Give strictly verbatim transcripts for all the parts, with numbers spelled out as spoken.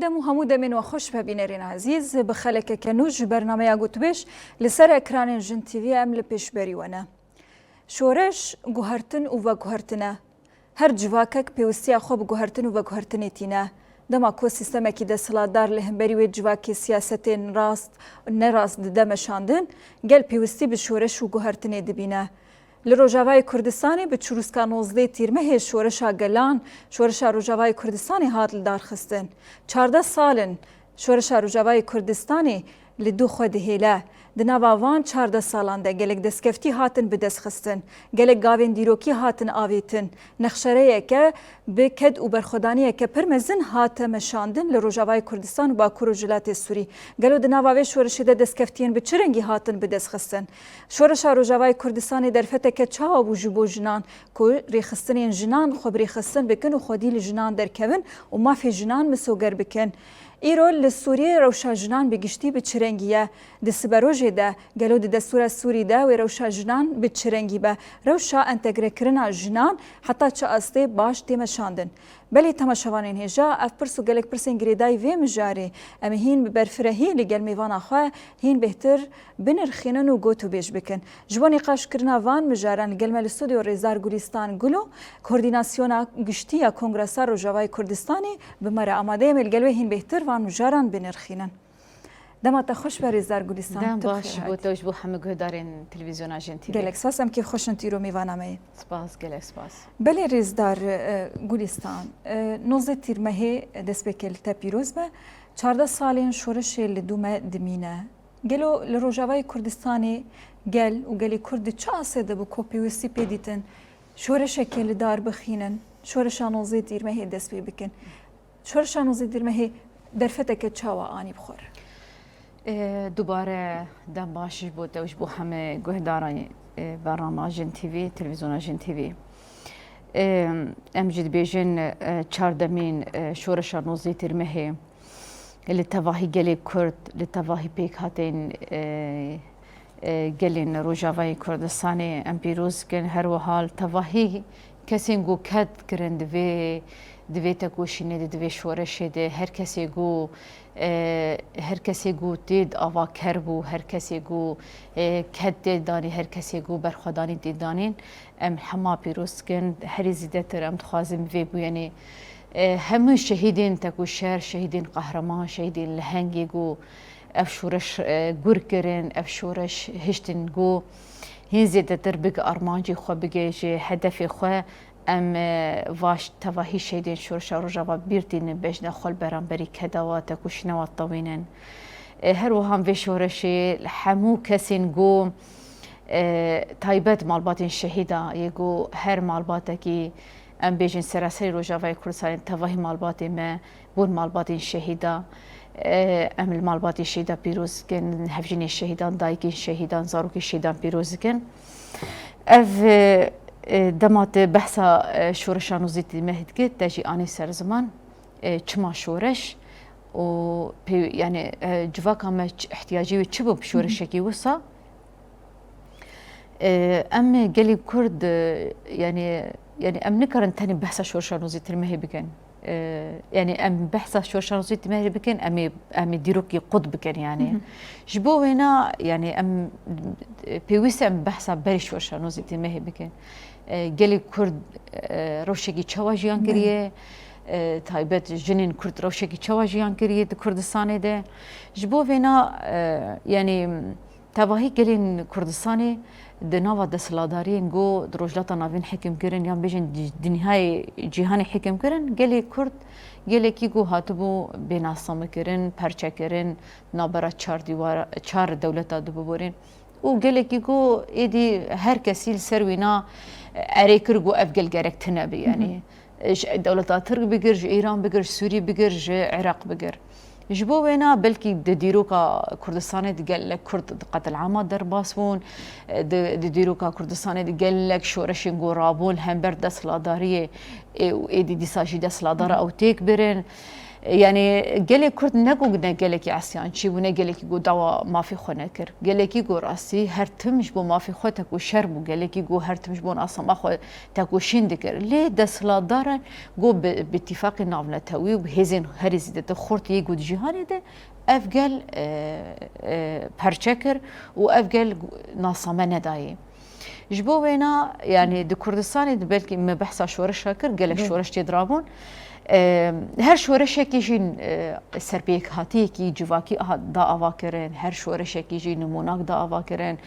Dem û hemû demên we xweş be bînerên ezîz. Bi xelekeke nû ji bernameya Gotûbêj li ser ekranên Jin T V em li pêşberî we ne. Şoreş, guhertin û veguhertin e. Her civakek pêwistiya xwe bi guhertin û veguhertinê tîne. Dema ku sîstemekî desthilatdar li hemberî wê civakê siyasetên rast û nerast dide meşandin, gel pêwistî bi şoreş û guhertinê dibîne. Li Rojavayê Kurdistanê bi çirûska nozdeh Tîrmehê şoreşa gelan, şoreşa Rojavayê Kurdistanê hat lidarxistin. Çardeh sal in şoreşa Rojavayê Kurdistanê li dû xwe dihêle. Di nava van çardeh salan de gelek destkeftî hatin bidestxistin, gelek gavên dîrokî hatin avêtin. Nexşereyeke bi ked û berxwedaniyeke pir mezin hate meşandin li Rojavayê Kurdistan û Bakur Rojhilatê Sûrî. Gelo di nava vê şoreşê de destkeftiyên bi çi rengî hatin bidestxistin? Şoreşa Rojavayê Kurdistanê derfeteke çawa bû ji bo jinan ku rêxistinên jinan xwe bi rêxistin bikin û xwedî li jinan derkevin û mafê jinan misoger bikin? Îro li Sûriyê rewşa jinan bi giştî bi çi rengî ye? Di siberojê de gelo di destûra Sûrî de wê rewşa jinan bi çi rengî be? Rewşa entegrekirina jinan heta çi astê baş tê meşandin? Belê temaşevanên hêja, ev pirs û gelek pirsên girêdayî vê mijarê em ê hîn bi berfirehî li gel mêvana xwe hîn bêhtir binirxînin û gotûbêj bikin. Ji bo nîqaşkirina van mijaran li gel me li stûdyo Rêzdar Gulîstan Gulo, Koordînasyona Giştî ya Kongresa Rojavayê Kurdistanê bi me re amade ye, em ê li gel wê hîn bêhtir van mijaran binirxînin. Dema te xweş be Rêzdar Gulîstan. Dem baş bo te û ji bo hemû guhdarên televîzyona Jin T V. Gelek spas, em kêfxweş in tu îro mêvana me yî. Spas, gelek spas. Belê Rêzdar, e, Gulîstan, e, nozdeh Tîrmehê destpêkê li te pîroz be. Çardeh salên şoreşê li dû me dimîne. Gelo li Rojavayê Kurdistanê gel û gelê Kurd di çi asê de bi ku pêwistî pê dîtin şoreşekê li dar bixînin, şoreşa nozdeh Tîrmehê dest pê bikin? Şoreşa nozdeh Tîrmehê derfeteke çawa anî bi xwe re? E, dubare dem baş ji bo te û ji bo hemî guhdarên, e, bernama Jin T V, televîzyona Jin T V. E, em jî dibêjin, e, çardemîn, e, şoreşa nozdeh Tîrmehê li tevahî gelê Kurd, li tevahî pêkhatên, e, e, gelên Rojavayê Kurdistanê em pîroz dikin. Her wiha li tevahî kesên ku ked kirin di vê, di vê tekoşînê de, di vê şoreşê de, her kesê ku, e, her kesê ku tê di ava ker bû, her kesê ku, e, ked tê danî, her kesê ku berxwedanî tê danîn, em hema pîroz dikin. Herî zêdetir em dixwazin bi vê bûyînê, e, hemû şehîdên tekoşer, şehîdên qehreman, şehîdên lehengê ku ev şoreş, e, gur kirin, ev şoreş hiştin ku hîn zêdetir bige armancê xwe, bige ji hedefê xwe. Em, e, vaş tevahî şehîdên şoreşa Rojava bîr tînin, bejna xwe li beramberî keda wa, tekoşîna wa tewînin. E, her wiha em vê şoreşê li hemû kesên ku, e, taybet malbatên şehîda yê ku her malbatekî, em bêjin seraserî Rojavayê Kurdistanê tevahî malbatê me, bûn malbatên şehîda. E, em li malbatên şehîda pîroz dikin, hevjînên şehîdan, dayikên şehîdan, zarokên şehîdan pîroz dikin. Ev, e, e, dema te behsa, e, şoreşa nozdeh Tîrmehê dikî, te jî anî ser ziman, e, çima şoreş û pê-, yani, e, civaka me ç-, ihtiyacê wê çi bû bi şoreşekî wisa? E, em gelê Kurd, e, yani, yani em nikarin tenê behsa şoreşa nozdeh Tîrmehê bikin. E, yani em behsa şoreşa nozdeh Tîrmehê bikin, em ê, em ê dîrokî qut bikin yani. Hı hı. Ji bo wêna yani em, e, pêwîst e em behsa berî şoreşa nozdeh Tîrmehê bikin. E, gelê Kurd, e, rewşekî çawa jiyan Belê. kiriye, e, taybet jinên Kurd rewşekî çawa jiyan kiriye di Kurdistanê de. Ji bo vêna, e, yani, tevahî gelên Kurdistanê di nava desthilatdariyên ku di Rojhilata Navîn hikim kirin, yan bêjin di, dinyayê cîhanê hikim kirin, gelê Kurd gelekî ku hatibû bênasname kirin, perçe kirin, navbera çar dîwara, çar dewleta dibiborîn. Û gelekî ku êdî her kesî li ser wîna erê kir ku ev gel gerek tune be, Hı hı. yanî ji dewleta Tirk bigir, ji Îran bigir, ji Sûrî bigir, ji Iraq bigir. Ji bo wêna belkî di dîroka Kurdistanê de gelek Kurd di qetilama derbas bûn, di, di dîroka Kurdistanê de gelek şoreşên ku rabûn li hember desthilatdariyê ê û êdî dîsa jî desthilatdara Hı hı. ew têk birin. Yani gelê Kurd ne ku ne gelekî esyançî bû, ne gelekî ku dawa mafê xwe nekir. Gelekî ku rastî her tim ji bo mafê xwe tekoşer bû, gelekî ku her tim ji bo nasama xwe tekoşîn dikir. Lê desthilatdaran ku bi, bi îtîfaqê navnetewî û bi hêzên herî zêdetir xurt yê ku di cîhanê de ev gel, e, e, perçe kir û ev gel nasame nedayê. Ji bo wêna, yani di Kurdistanê de belkî me behsa şoreşa kir, gelek Doğru. şoreş tê dirabûn. E, her şoreşekî jî, e, serpêkhatiyekî civakî aha-, da ava kirin, her şoreşekî jî nimûnak da ava kirin.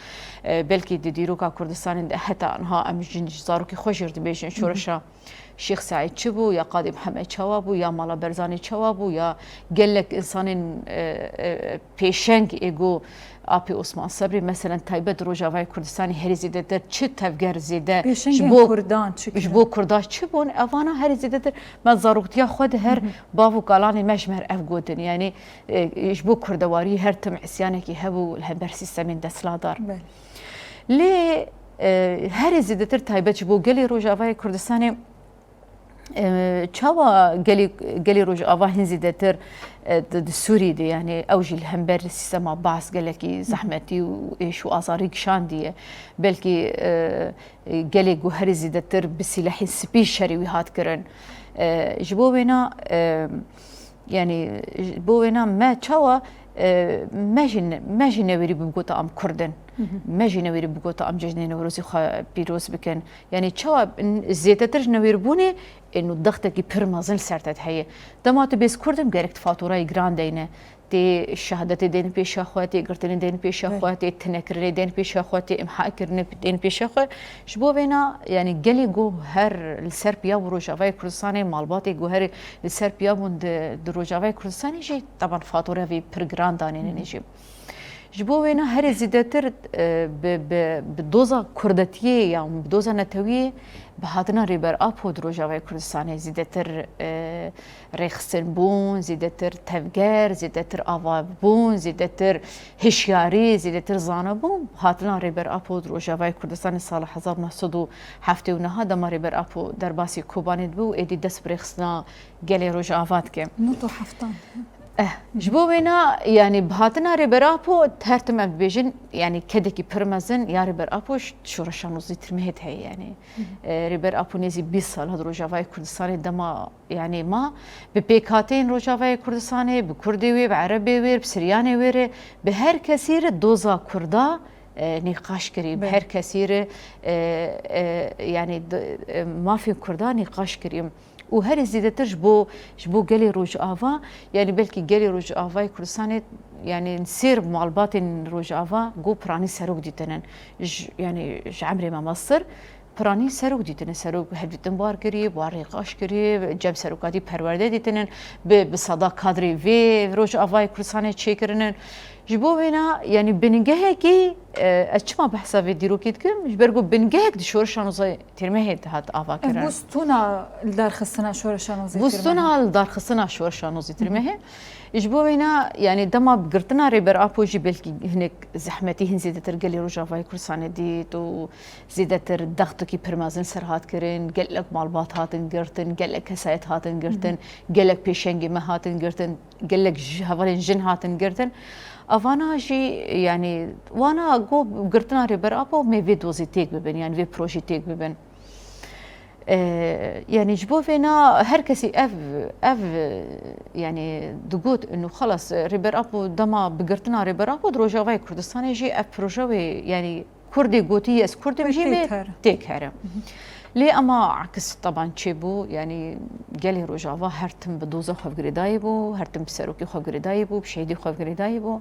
E, belkî di dîroka Kurdistanê de heta niha em jin ji zarokê xwe jî dibêjin şoreşa Şêx Seîd çi bû, ya Qadî Mihemed çawa bû, ya Mala Berzanî çawa bû, ya gelek insanên, e, e, pêşeng ê ku Apê Osman Sebrî, meselen, taybet Rojavayê Kurdistanê herî zêdetir çi tevger zêde Pêşengên ji bo Kurdan çi ji kirin? bo Kurda çi bûn, evana herî zêdetir me zaroktiya xwe de her bav û kalanê me ji me re ev gotin. Yani, e, ji bo kurdewarî her tim isyanekî hebû li hember sîstemên desthilatdar. Belê. Lê, e, herî zêdetir taybet ji bo gelê Rojavayê Kurdistanê, e, çawa gelê, gelê Rojava hin zêdetir, e, di, di Sûrî de, yani ew jî li hember sîstema Baas gelekî zehmetî û êş û azarî kişandiye. Belkî, e, e, gelê ku herî zêdetir bi sîlehên spî şerê wî hat kirin. E, ji bo wêna, e, Yani, ji bo wêna me çawa, e, me jî ne-, me jî newêrî bigota em Kurd in. Me jî newêrî bigota em cejnê Newrozî xwe pîroz bikin. Yani çawa n-, zêdetir ji newêrbûnê, ê nû dextekî pir mezin li ser te heye. Dema tu bês Kurd im, gerek tu faturayê giran deyne. Tê şehadetê deyne pêşa xwe, tê girtinê deyne pêşa Belê. xwe, tê tinekirinê deyne pêşa xwe, tê imha kirinê deyne pêşa xwe. Ji bo vêna, yani gelê ku her li ser piya bû Rojavayê Kurdistanê, malbatê ku her li ser piya bûn di, di Rojavayê Kurdistanê jî, teban fatura vê pir giran danêne jî. Ji bo wêna herê zêdetir, e, bi, bi, bi doza kurdetiyê yan bi doza netewiyê bi hatina Rêber Apo di Rojavayê Kurdistanê zêdetir, e, rêxistin bûn, zêdetir tevger, zêdetir avabûn, zêdetir hişyarî, zêdetir zanabûn. Hatina Rêber Apo di Rojavayê Kurdistanê sala hezar neh sed û heftê û neh dema Rêber Apo derbasî Kobanê dibû, êdî dest bi rêxistina gelê Rojava dike. Nod û heftan. Eh, ji bo wêna, yani bi hatina Rêber Apo her tim em dibêjin, yani kedekî pir mezin ya Rêber Apo ş-, şoreşa nozî tirmehê de heye, yani. E, Rêber Apo nêzî bîst sal di Rojavayê Kurdistanê dema, yani ma bi pêkhateyên Rojavayê Kurdistanê, bi Kurdê wê, bi Erebê wê, bi Siryanê wê re, bi her kesî re doza Kurda, e, nîqaş kirî, bi Belê. her kesî re, e, e, yani d-, e, mafên Kurda nîqaş kirî. Û herî zêdetir ji bo, ji bo gelê Rojava, yani belkî gelê Rojavayê Kurdistanê, yani sêr malbatên Rojava ku piranî serok dîtinin. Ji, yani ji emrê me mestir, piranî serok dîtinin, serok hevdîtin bar kirî, bar nîqaş kirî, cem serokatî perwerde dîtinin, bi, bi seda kadrê vê Rojavayê Kurdistanê çêkirinin. Ji bo wêna, yani bingehekî, e, ez çima behsa vê dîrokê dikim? Ji ber ku bingehek di şoreşa nozî tirmehê de hat ava kirin. Bû stûna li darxistina şoreşa nozî Bû tirmehê. stûna li darxistina şoreşa nozî tirmehê. Ji bo wêna, yani dema bi girtina Rêber Apo jî belkî hinek zehmetî hin zêdetir gelê Rojavayê Kurdistanê dît û zêdetir dextekî pir mezin ser hat kirin, gelek malbat hatin girtin, gelek kesayet hatin girtin, gelek pêşengê me hatin girtin, gelek ji hevalên jin hatin girtin. Evana jî, yani, wana got girtina Rêber Apo me vê dozê têk bibin, yani vê projê têk bibin. E, yani ji bo vêna her kesî ev, ev, yani digot û xelas Rêber Apo dema bi girtina Rêber Apo di Rojavayê Kurdistanê jî ev proje wê, yani Kurdê gotiye ez Kurd im Wê jî têk wê here. têk here. Lê ema akis teban çêbû, yani gelê Rojava her tim bi doza xwe girêdayî bû, her tim bi serokê xwe girêdayî bû, bi şehîdê xwe girêdayî bû.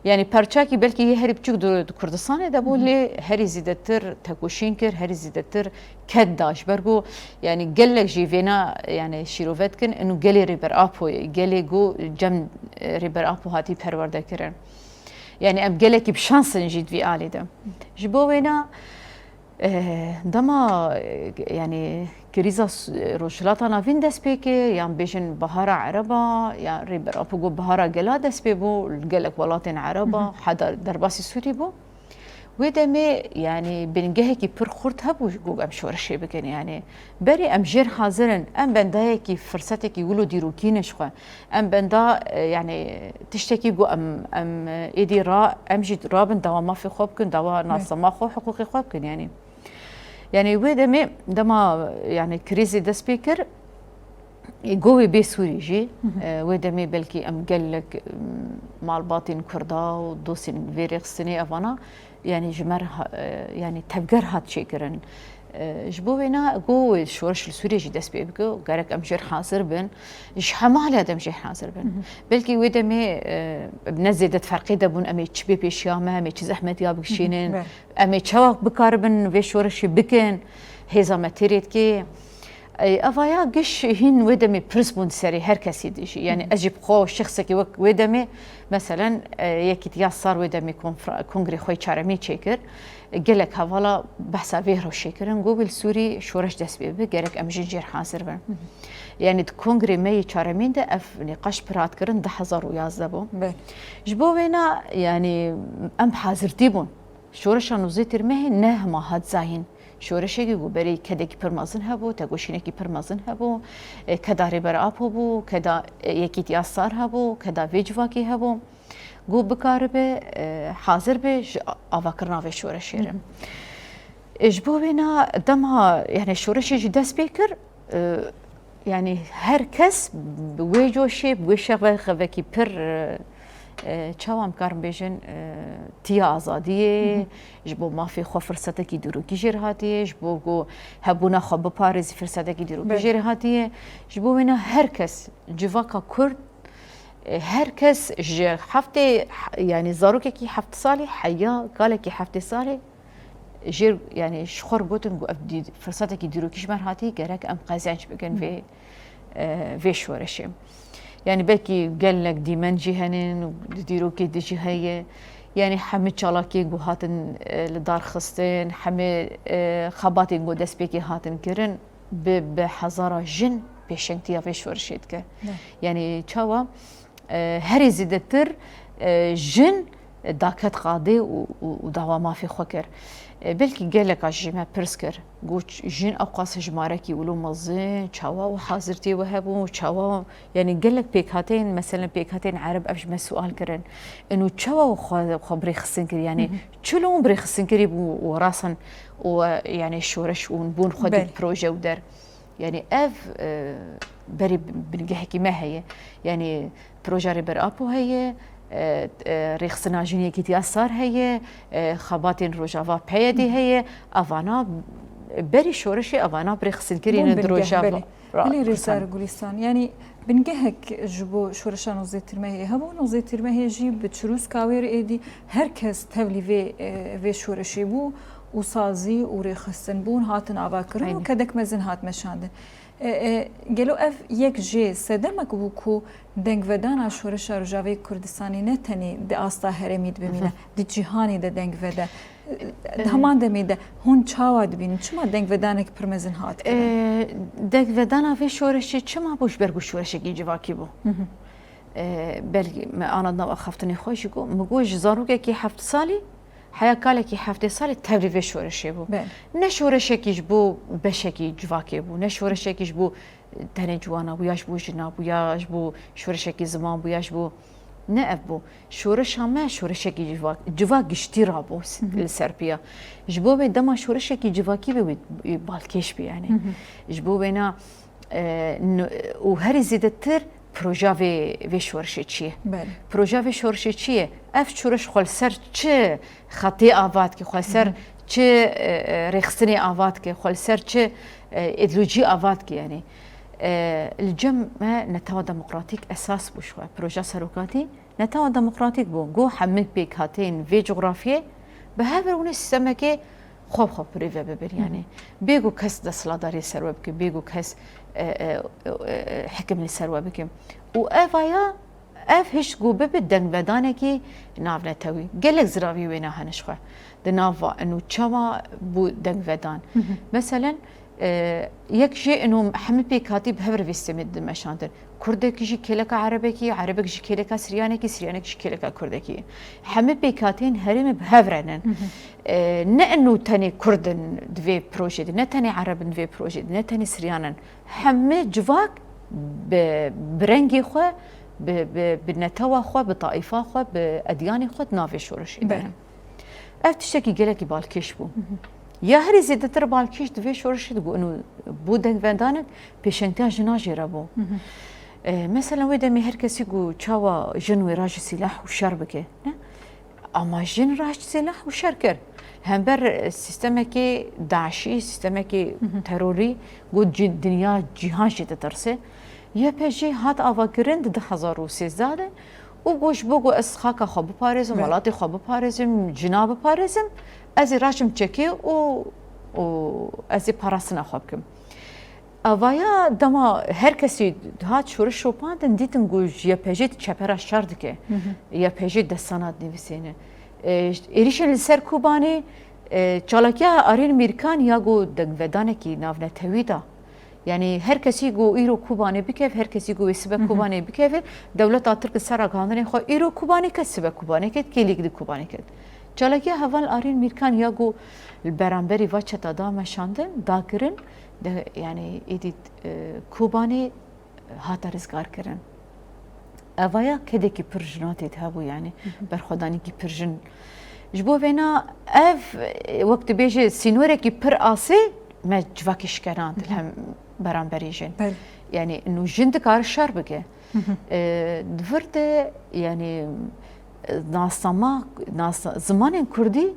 Yani perçakî belkî yê herî biçûk di, di Kurdistanê de bû, lê herî zêdetir tekoşîn kir, herî zêdetir ked da. Ji ber ku, yani gelek jî vêna, yani şîrove dikin, inu gelê Rêber Apo ye, gelê ku cem, e, Rêber Apo hatî perwerde kirin. Yani em gelekî bi şans in jî di vî alî de. Ji bo wêna, e, dema, e, yani krîza s-, Rojhilata Navîn dest pê kir, yan bêjin Bahara Ereba, ya Rêber Apo got Bahara Gela dest pê bû, li gelek welatên Ereba, heta derbasî Sûrî bû. Wê demê, yanî, bingehekî pir xurt hebû ku em şoreşê bikin. Yanî, berî em jêr hazir in, em bendayekî, firsetekî wilo dîrokî ne ji xwe. Em benda, e, yanî, tiştekî ku em, em, e, êdî ra, em jî rabin dawa mafê xwe bikin, dawa nasnama xwe, hiqûqê xwe bikin, yanî. Yanî, wê demê, dema, yanî, krîzê dest pê kir, Go wê bê Sûrî jî, e, wê demê belkî em gelek, m, malbatên Kurda û dostên vê rêxistinê evana, yanî ji me re ha-, e, yanî tevger hat çêkirin. E, ji bo wêna go wê şoreş li Sûriyê jî dest pê bike, gerek em jêr hazir bin. Ji hema alî de em jêr hazir bin. Belkî wê demê, e, ne zêde ferqê de bûn, em ê çi bê pêşiya me, em ê çi zehmetiya bikişînin, Be. em ê çawa bikaribin vê şoreşê bikin, hêza me têrê dikê. Ey, evaya giş hîn wê demê pirs bûn serê her kesî dijî. Yanî ez jî bi xwe şexsekî wek wê demê, meselen, e, Yekîtiya Sar wê demê konfra-, kongrê xwe çaremî çêkir. Gelek hevala behsa vê rewşê kirin, got, "Wê li Sûrî şoreş dest pê bibe, gerek em jin jêr hazir bin." Yanî di kongrê me yê çaremîn de ev nîqaş pir hat kirin, du hezar û yazdeh bû. Be. Ji bo wêna, yanî em hazirtî bûn. Şoreşa nozê Tîrmehê ne hema hat zayîn. Şoreşekî ku berê kedekî pir mezin hebû, tegoşînekî pir mezin hebû, e, keda Rêber Apo bû, keda, e, Yekîtiya Sar hebû, keda vê civakê hebû. Ku bikaribe, e, hazir be ji a-, avakirina vê şoreşê re. Hı hı. E, ji bo wêna dema, yani şoreşê jî dest pê kir, e, Yanî her kes bi wê coşê, bi wê şexvekî pir, e, e, çawa em karin bêjin, e, tiya azadiyê, Hı hı. ji bo mafê xwe firsetekî dîrokî jê re hatiye, ji bo ku hebûna xwe biparêzî firsetekî dîrokî Belê. jê re hatiye. Ji bo wêna her kes, civaka Kurd, e, her kes ji heftê, yanî zarokekî heft salî heya kalekî heftê salî, Jêr, yanî ji xwe re gotin ku ev dî-, firsetekî dîrokî ji me re hatî, gerek em qezenc bikin Hı. vê, e, vê şoreşê. Yanî belkî gelek dîmen jî henin, di dîrokê de jî heye. Yanî hemî çalakiyên ku hatin, e, li dar xistin, hemî, e, xebatên ku destpêkê hatin kirin, bi, bi hezara jin pêşengtiya vê şoreşê dike. Ne. Yanî çawa? E, herî zêdetir, e, jin daket qadê û, û, û dawa mafê xwe kir. E, belkî geleka ji me pirs kir. Got, jin ewqas hejmarekî wilo mezin, çawa û hazirtiyê we hebû, çawa, yanî gelek pêkhateyên, meselen pêkhateyên ereb ev ji me sual kirin. Ino çawa xwe, xwe bi rêxistin kir, yanî Hı hı. çilo hûn bi rêxistin kirî bû û rasan û, e, yanî şoreş û bûn xwe Belê. dît proje û der. Yanî ev, e, berî bingehekî me heye. Yanî proja Rêber Apo heye, e, e, rêxistina Jinekî Diyasar heye, e, xebatên Rojava P Y D Hı. heye. Evana berî şoreşê evana bi rêxistin kirî Bûn ne di bingeh, Rojava belê. ra-, Belê Rêzdar Kursan. Gulistan. Yanî bingehek ji bo şoreşa nozdeh Tîrmehê hebû. Nozdeh Tîrmehê jî bi çirûska wê re êdî her kes tevlî vê, e, vê şoreşê bû û sazî û rêxistin bûn, hatin avakirin û Aynen. kedek mezin hat meşandin. E, e, gelo ev yek jê sedemek bû ku dengvedana şoreşa Rojavayê Kurdistanê ne tenê di asta herêmî de bimîne, Hı hı. di cîhanê de dengvede. E, Hı. di heman demê de hûn çawa dibînin? Çima dengvedanek pir mezin hat kirin? E, dengvedana vê şoreşê çima bû? Ji ber ku şoreşekî civakî bû. Hı hı. E, belkî me ana di nav axaftinê xwe jî got, min got ji zarokekî heft salî heya kalekî heftê salî tevlî vê şoreşê bû. Belê. Ne şoreşekî ji bo beşekî civakê bû, ne şoreşekî ji bo tenê ciwana bû, ya ji bo jina bû, ya ji bo şoreşekî ziman bû, ya ji bo ne ev bû. Şoreşa me şoreşekî civak, civak giştî rabû s-, Hı hı. li ser piya. Ji bo vê dema şoreşekî civakî be wê, wê balkêş be yani. Hı hı. Ji bo wêna, e, n-, û herî zêdetir proja vê, vê şoreşê çi ye? Belê. Proja vê şoreşê çi ye? Ev şoreş xwe li ser çi xetê ava dike, xwe li ser Hı hı. çi, e, e, rêxistinê ava dike, xwe li ser çi, e, îdeolojî ava dike yani? E, li cem me netewa demokratîk esas bû ji xwe. Proja serokatî netewa demokratîk bû. Got hemî pêkhateyên vê cografyê bi hev re hûnê sîstemekê xwe bi xwe bi rê ve bibin, Hı hı. yanî bê ku kes desthilatdariyê ser we bike, bê ku kes, e, e, e, e, hikim li ser we bike. Û ev aya, ev hişt ku bibe dengvedanekî navnetewî. Gelek ziravî wêna hene ji xwe. Di nav va ino çawa bû dengvedan. Hı hı. Meselen, E, yek jî ino hemî pêkhatî bi hev re vê sîstemê dimeşandin. Kurdek jî kêleka erebekî, erebek jî kêleka siryanekî, siryanek jî kêleka kurdekî. Hemî pêkhatiyên herêmê bi hev re nin. E, ne ino tenê kurd in di vê projeyê de, ne tenê ereb in di vê projeyê de, ne tenê siryan in. Hemî civak bi, bi rengê xwe, bi, bi, bi netewa xwe, bi taîfa xwe, bi edyanê xwe di nav vê şoreşê de ne. Ev tiştekî gelekî balkêş bû. Ya herî zêdetir balkêş di vê şoreşê de bû, ino bû dengvedanek pêşengtiya jina jê re bû. E, mesela wê demê her kesî ku çawa jin wê raje sîlah û şer bike, ne? Ama jin raje sîlah û şer kir. Hember, e, sîstemekê daşî, sîstemekê terorî ku cî-, dinya cîhan jê ditirse. Y P G hat avakirin di du hezar û sêzdeh de û got, ji bo ku ez xaka xwe biparêzim, welatê xwe biparêzim, jina biparêzim, ez ê raçim çekê û, û ez ê parastina xwe bikim. Avaya dema her kesî hat şoreş şopandin, dîtin ku ji Y P G çepera şer dike. Y P G destana dinivîsêne. E, êrîşên li ser Kobanê, e, çalakiya Arîn Mîrkan ya ku dengvedanekî navnetewî da. Yanî her kesî ku îro Kobanê bikev, her kesî ku wê sibe Kobanê bikeve, dewleta Tirk li ser ragihandinên xwe îro Kobanê ket, sibe Kobanê ket, kêlîk di Kobanê ket. Çalakiya heval Arîn Mîrkan ya ku li beramberî va çeta da meşandin, da kirin, de, yanî êdî, e, Kobanê hate rizgarkirin. Evaya kedekî pir jina tê de hebû, yanî berxwedanîkî pir jin. Ji bo vêna ev, e, wek dibêje sînorekî pir asê me civakê şikenand li hem beramberî jin. Belê. Yanî nû jin dikare şer bike. E, di vir de, yanî, e, nasnama, nasna-, zimanên kurdî,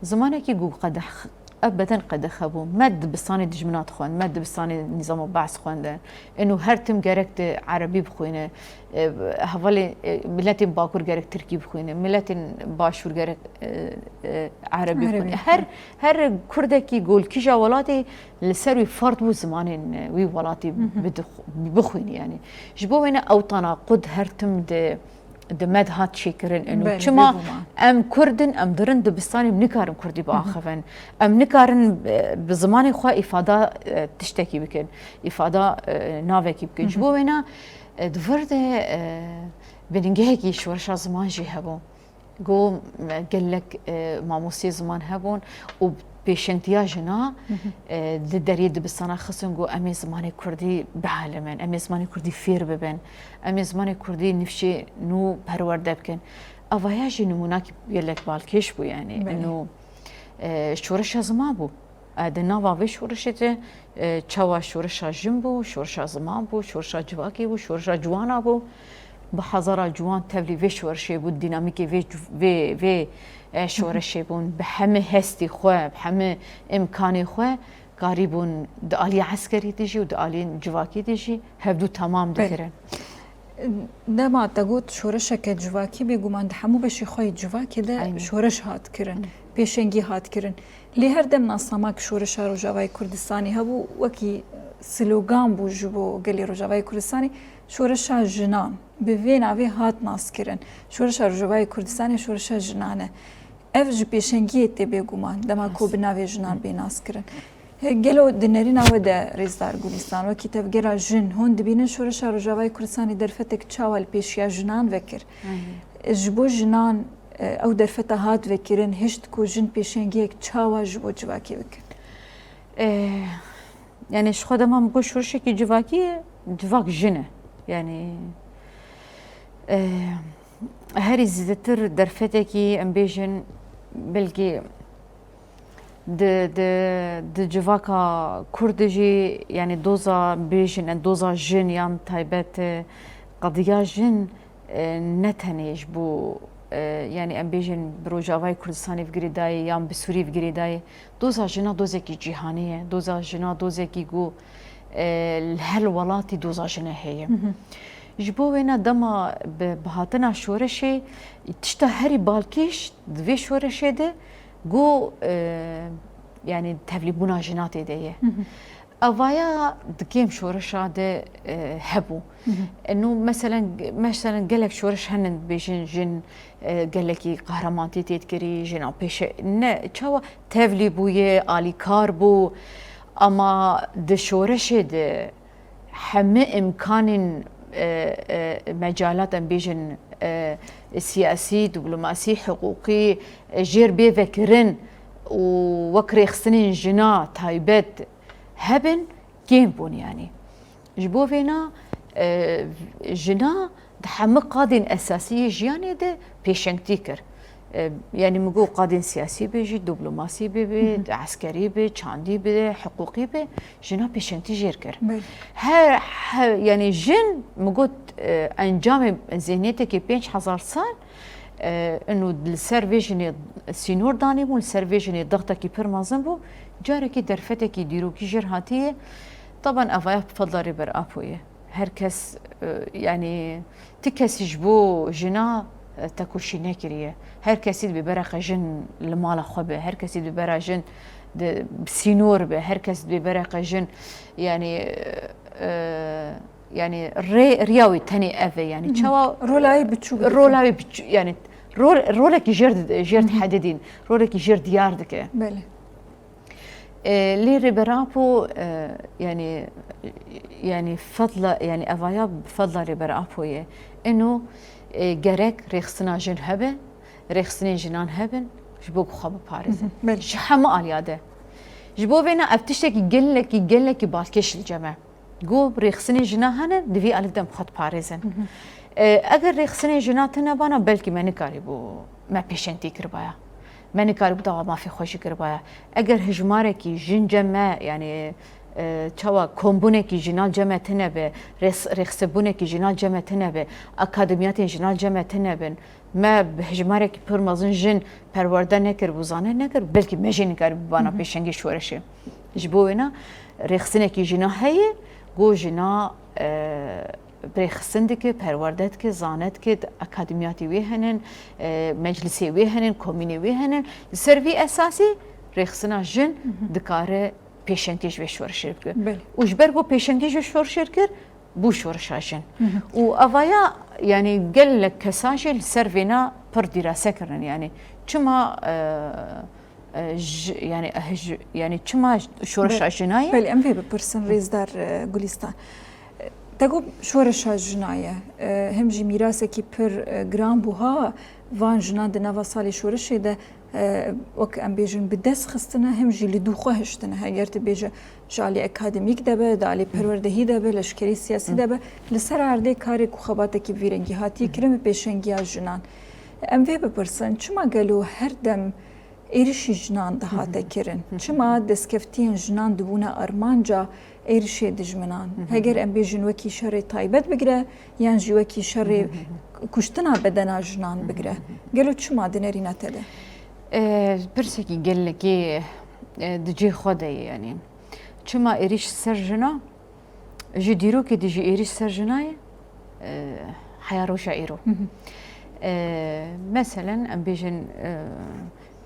zimanekî ku qedeh, ev beden qedeh hebû. Me dibistanê dijmina dixwend, me dibistanê nîzama Be's xwendin. Ino her tim gerek di erebî bixwîne. E, hevalê, e, miletên bakur gerek tirkî bixwîne, miletên başûr gerek, e, e, erebî bixwîne. Erebî, her, her kurdekî ku li kîja welatê li ser wî fard bû zimanên, e, wî welatî bidix-, bixwîne yanî. Ji bo wêne ew tana qud her tim di, di me de hat çêkirin. Ino çima em kurd in, em dirin dibistanê, em nikarin kurdî biaxivin. Em nikarin, e, bi zimanê xwe îfada, e, tiştekî bikin, îfada, e, navekî bikin. Ji bo wêna, e, di vir de, e, biningehekî şoreşa ziman jî hebû. Ku, e, gelek, e, mamosteyê ziman hebûn û pêşengtiya jina, e, di deriyê dibistana xistin ku em ê zimanê kurdî bielimin, em ê zimanê kurdî fêr bibin, em ê zimanê kurdî nifşê nû perwerde bikin. Evaya jî nimûnakî gelek balkêş bû, yanî. Belê. Ino, e, şoreşa ziman bû. E, di nava vê şoreşê de, e, çawa şoreşa jin bû, şoreşa ziman bû, şoreşa civakê bû, şoreşa ciwana bû. Bi hezara ciwan tevlî vê şoreşê bû, dînamîkê vê civ-, vê, vê, e, şoreşê bûn. Bi hemî hestî xwe, bi hemî îmkanê xwe karîbûn di aliyê eskerî de jî û di aliyên civakî de jî hevdû temam dikirin. Dema te got şoreşeke civakî, bêguman di hemû beşê xwe yê civakê de şoreş hat kirin, pêşengî hat kirin. Lê her dem nasnamak şoreşa Rojavayê Kurdistanê hebû, wekî slogan bû ji bo gelê Rojavayê Kurdistanê, şoreşa jinan. Bi vê navê hat naskirin. Şoreşa Rojavayê Kurdistanê şoreşa jinan e. Ev ji pêşengiyê tê bêguman, dema ku bi navê jinan bê naskirin. Gelo di nerîna we de, Rêzdar Gulîstan, wekî tevgera jin, hûn dibînin şoreşa Rojavayê Kurdistanê derfetek çawa li pêşiya jinan vekir? Ji bo jinan, e, ew derfeta hat vekirin, hişt ku jin pêşengiyek çawa ji bo civakê bikin? E, yanî ji xwe dema min got şoreşekî civakî ye, civak jin e. Yanî, e, herî zêdetir derfetekî, em bêjin, belkî di, di, di civaka Kurd de jî, yanî doza bêjin, em doza jin yan taybet, e, qediya jin, e, ne tenê ji bo, e, yanî em bêjin bi Rojavayê Kurdistanê ve girêdayî yan bi Sûrî ve girêdayî, doza jina dozekî cîhanî ye, doza jina dozekî ku, e, li her welatî doza jine heye. Ji bo wêna dema bi, bi hatina şoreşê, tişta herî balkêş di vê şoreşê de ku, e, yanî tevlîbûna jina tê de ye. Evaya di kêm şoreşa de, e, hebû. Eno meselen, meselen gelek şoreş henin dibêjin jin, e, gelekî qehremanî tê dikirî, jina pêşe-, ne, çawa tevlî bûye, alîkar bû. Ama di şoreşê de hemî îmkanên, e, e, mecalat, em bêjin, e, siyasî, diplomasî, hiqûqî, e, jêr bê vekirin û wek rêxistinên jina taybet hebin, kêm bûn yanî. Ji bo vêna, e, jina di hemî qadên esasî yê jiyanê de pêşengtî kir. E, yanî min got qadên siyasî be jî, diplomasî be, be, Hı hı. eskerî be, çandî be, hiqûqî be, jina pêşengtî jêr kir. Belê. Her, her, yanî jin, min got, e, encamê zihniyetekî pênc hezar sal, e, ino li ser vê jinê sînor danîbû, li ser vê jinê dextekî pir mezin bû, carekî derfetekî dîrokî jêr hatiye. Taban evaya bi fedla Rêber Apo ye. Her kes, e, yanî ti kesî ji bo jina, e, tekoşî nekiriye. Her kesî dibê bereqe jin li mala xwe be, her kesî dibê bera jin di, bi sînor be, her kes dibê bereqe jin, yanî, e, yanî rê, riya wî tenê ev e, yanî Hı hı. çawa Rola wî biçûk dike. Rola wî biçû-, yanî rol, rolekî jêr di-, jêr Hı hı. dihedidîn, rolekî jêr diyar dike. Belê. E, lê Rêber Apo, e, yanî, yanî fedla, yanî evaya fedla Rêber Apo ye. Ino, e, gerek rêxistina jin hebe, rêxistinên jinan hebin, ji bo ku xwe biparêzin. Hı hı, belê. Ji hemû aliya de. Ji bo vêna ev tiştekî gelekî, gelekî balkêş li cem e. Got, rêxistinên jina hene, di vî alî de em xwe diparêzin. Hı hı. E, eger rêxistinên jina tune bana, belkî me nikarîbû, me pêşengtî kiribaya. Me nikarîbû dawa mafê xwe jî kiribaya. Eger hejmarekî jin cem me, yanî, e, çawa kombûnekî jina cem me tune be, rêx-, rêxistinbûnekî jina cem me tune be, akademiyatên jina cem me tune bin, me bi hejmarekî pir mezin jin perwerde nekir, bû zane nekir, belkî me jî nikarî bibana Hı hı. pêşengê şoreşê. Ji bo wêna rêxistinekî jina heye, ku jina, e, rêxistin dike, perwerde dike, zane dike, akademiyatê wê henin, e, meclisê wê henin, komînê wê henin. Li ser vî esasî rêxistina jin Hı hı. dikare pêşengtî ji vê şoreşê bike. Belê. Û ji ber ku pêşengtî ji vê şoreşê kir, bû şoreşa jin. Hı hı. Û avaya, yanî gelek kesa jî li ser vêna pir dîrase kirin. Yanî çima, e, e, ji, yanî, eh, ji, yanî çima şoreşa Be-, jina ye? Belê, em vê bipirsin, Hı. rêzdar, e, Gulîstan. E, te got şoreşa jina ye. E, hem jî mîrasekî pir, e, giran bû ha van jinan di nava salê şoreşê de, e, wek em bêjin bi dest xistine, hem jî li dû xwe hiştine. Heger tu bêje ji alî akademîk de be, di alî perwerdehî de be, leşkerî siyasî de be, li ser erdê karê ku xebatekî bi vî rengî hatiye kirin bi pêşengiya jinan. Em vê bipirsin, çima gelo her dem êrişî jinan dihate kirin? Çima destkeftiyên jinan dibûne armanca êrişê dijminan? Heger em bêjin wekî şerê taybet bigire, yan jî wekî şerê kuştina bedena jinan bigire. Gelo çima di nerîna te de? E, pirsekî gelekî, e, di cihê xwe de ye, yanî. Çima êrîş ser jina? Ji dîrokê de jî êrîş ser jina ye, e, heya roja îro. Hı hı. E, meselen, em bêjin, e,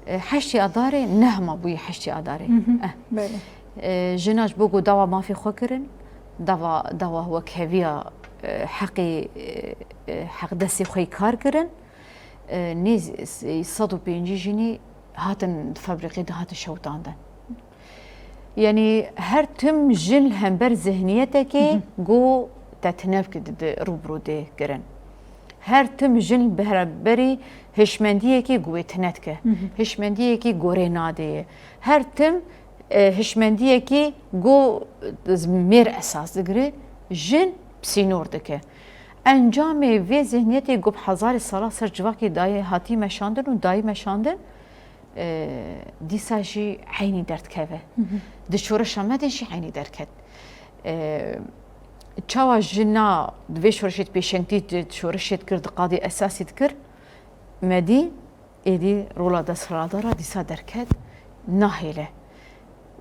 e, heştê Adarê ne hema bûyî heştê Adarê. Hı hı. Eh. Belê. E, jina ji bo ku dawa mafê xwe kirin, dawa, dawa wekheviya, e, heqê, e, e, heqdestê xwe yî kar kirin, e, nêz-, sed û pêncî jinî hatin di fabrîqê de hatin şewitandin. Yanî her tim jin li hember zihniyetekê Hı hı. ku te tune bike di, di rûbirû dê kirin. Her tim jin bi hemberî hişmendiyekê ku wê tune dike. Hı hı. Hişmendiyekî gorê nadê ye. Her tim, e, hişmendiyekî ku mêr esas digire, jin bi sînor dike. Encamê vê zihniyetê ku bi hezarê sala ser civakê dayê hatî meşandin û dayî meşandin, e, dîsa jî eynî derdikeve. Hı hı. Di şoreşa me de jî eynî derket. E, çawa jina di vê şoreşê de pêşengtî di şoreşê dikir, di qadê esasî dikir, me dî êdî rola desthilatdara dîsa derket, nahêle.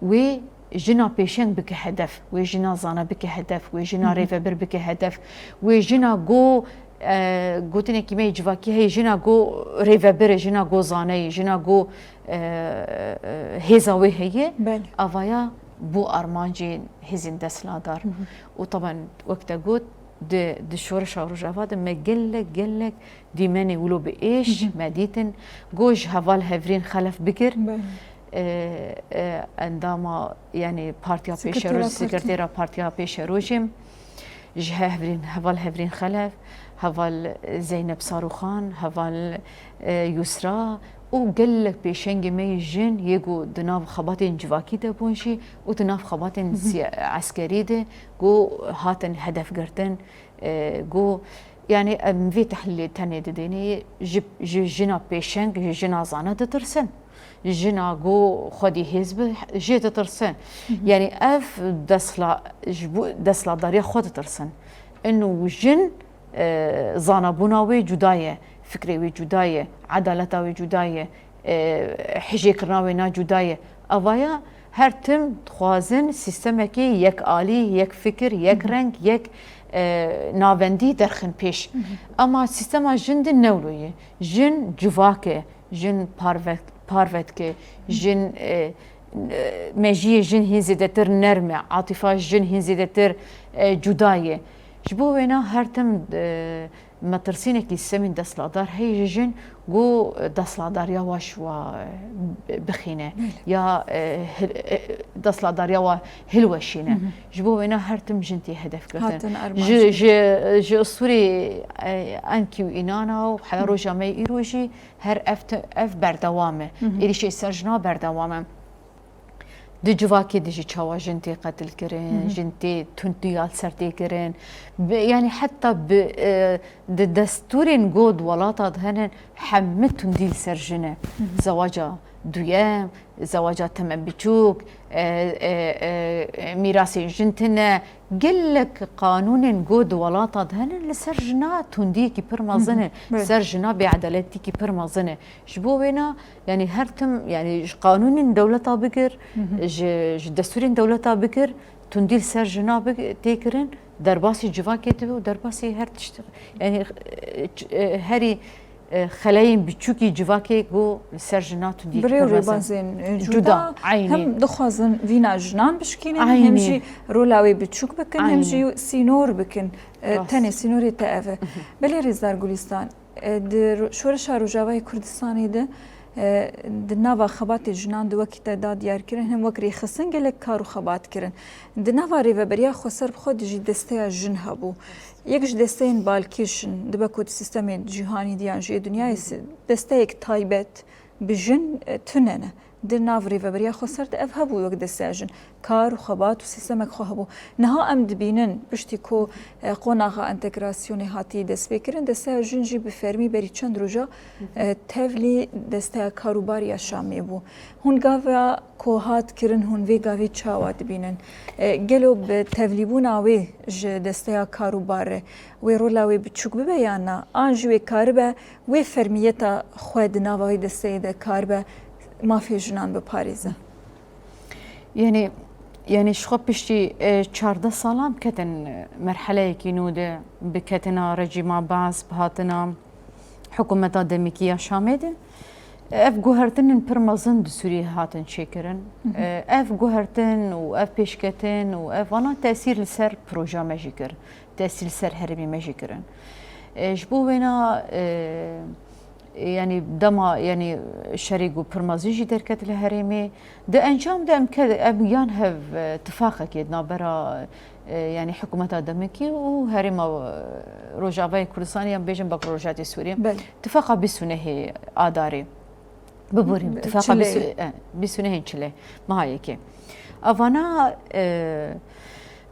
Wê jina pêşeng bike hedef, wê jina zana bike hedef, wê jina Hı hı. rêvebir bike hedef, wê jina go, e, gotinekî me yê civakî heye, jina go rêvebir e, jina go zane ye, jina go, e, e, hêza wê heye, Belê. avaya bû armancên hêzên desthilatdar. Hı hı. Û taban wek te got, di, di şoreşa Rojava de me gelek, gelek dîmenê wilo bi êş Hı hı. me dîtin. Go ji heval hevrîn xelef bikir. Belê. E, e, endama, yani Partiya Pêşeroj, sekretera Partiya Pêşerojê, ji Hevrîn, heval Hevrîn Xelef, heval Zeynep Sarûxan, heval, e, Yusra û gelek pêşengê me yê jin yê ku di nav xebatên civakî de bûn jî û di nav xebatên siya-, eskerî de ku hatin hedefgirtin, e, ku, yani em vê tehlîlê tenê didêne ji, ji jina pêşeng, ji jina zana ditirsin. Jina ku xwedî hêz bi jê ditirsin. Hı hı. Yani ev desla-, ji bo desthilatdariya xwe ditirsin. Ino jin, e, zanabûna wê cuda ye, fikrê wê cuda ye, edaleta wê cuda ye, e, hijêkirina wê na cuda ye. Evaya her tim dixwazin sîstemekî yek alî, yek fikir, yek Hı hı. reng, yek, e, navendî derxin pêş. Hı hı. Ama sîstema jin di newlo ye. Jin civak e, jin parve-, parve dike, jin, e, e, mejiyê jin hîn zêdetir nerm e, atîfa jin hîn zêdetir, e, cuda ye. Ji bo wêna her tim, e, metirsînekî semîn desthilatdar heye ji jin ku desthilatdariya wa ji wa, e, bixîne Belê. ya, e, hil-, e, desthilatdariya wa hilweşîne. Hı hı. Ji bo wêna her tim jin tê hedef girtin. Hatin armanc Ji, ji, ji Îstûrê, e, enkî û înana û heya Hı. roja me yê îro jî her ev te-, ev berdewam e. Hı hı. Êrîşê ser jina berdewam e. Di civakê de jî çawa jin tê qetilkirin, Hı hı. jin tê tundî ya li ser tê kirin. Bi, yani heta bi, e, di destûrên ku di welata de hene, hemî tundî li ser jin e. Hı hı. Zewaca duyem, zewaca teme biçûk, e, e, e, mîrasên jin tune. Gelek qanûnên ku di welata de hene li ser jina tundiyekî pir mezin e, Hı hı. Evet. ser jina bêedaletîkî pir mezin e. Ji bo wêna, yani her tim, yani ji qanûnên dewleta bigir, Hı hı. ji, ji destûrên dewleta bigir, tundî li ser jina big-, tê kirin, derbasî civakê dibe û derbasî her tişt, yani, e, ç-, e, herî, e, xeleyên biçûkî civakê ku li ser jina tundiyekî Birê û pir mezin. rêbazên, e, Cuda, cuda aynî. hem dixwazin vîna jinan bişkînin, Aynî. hem jî rola wê biçûk bikin, hem Aynî. jî sînor bikin. E, Rast. tenê sînorê te ev e. Belê rêzdar Gulîstan, E, di ro-, Şoreşa Rojavayê Kurdistanê de, e, di nava xebatê jinan de wekî te da diyarkirin, hem wek rêxistin gelek kar û xebat kirin. Di nava Rêveberiya Xweser bi xwe de jî desteya jin hebû. Yek ji desteyên balkêş in, dibe ku di sîstemê cîhanî de yan jî yê dinyayê si-, desteyek taybet bi jin, e, tune ne. Di nav Rêveberiya Xweser de ev hebû wek desteya jin. Kar û xebat û sîstemek xwe hebû. Niha em dibînin, piştî ku, e, qonaxa entegrasyonê hatî destpêkirin, desteya jin jî bi fermî berî çend roja, Hı hı. e, tevlî desteya karûbarî ya Şamê bû. Hûn gava ku hat kirin, hûn vê gavê çawa dibînin? E, gelo bi tevlîbûna wê ji desteya karûbar re wê rola wê biçûk bibe yan na? An jî wê karibe wê fermiyeta xwe di nava wê desteyê de karibe mafê jinan biparêze? Yani, yani ji xwe piştî, e, çardeh salan ketin, e, merheleyekî nû de bi ketina rejîma Baas, bi hatina hikûmeta demîkî ya Şamê de, e, ev guhertinên pir mezin di Sûriyê hatin çêkirin. Hı hı. E, ev guhertin û ev pêşketin û ev vana tesîr li ser proja me jî kir. Tesîr li ser herêmê me jî kirin. E, ji bo wêna, e, e, yanî dema, yanî şerê ku pir mezin jî derket li herêmê, di encam de em ke-, em yan hev, e, tifaqekê di navbera, e, yanî hikûmeta demikî û herêma, e, Rojavayê Kurdistanê, yan bêjin bak Rojhilatê Sûriyê, Belê. tifaqa bîst û nehê Adarê. Biborîm, Bi-, tifaqa çilê. bîst û, e, bîst û nehên çilê, meha yekê. Evana, e,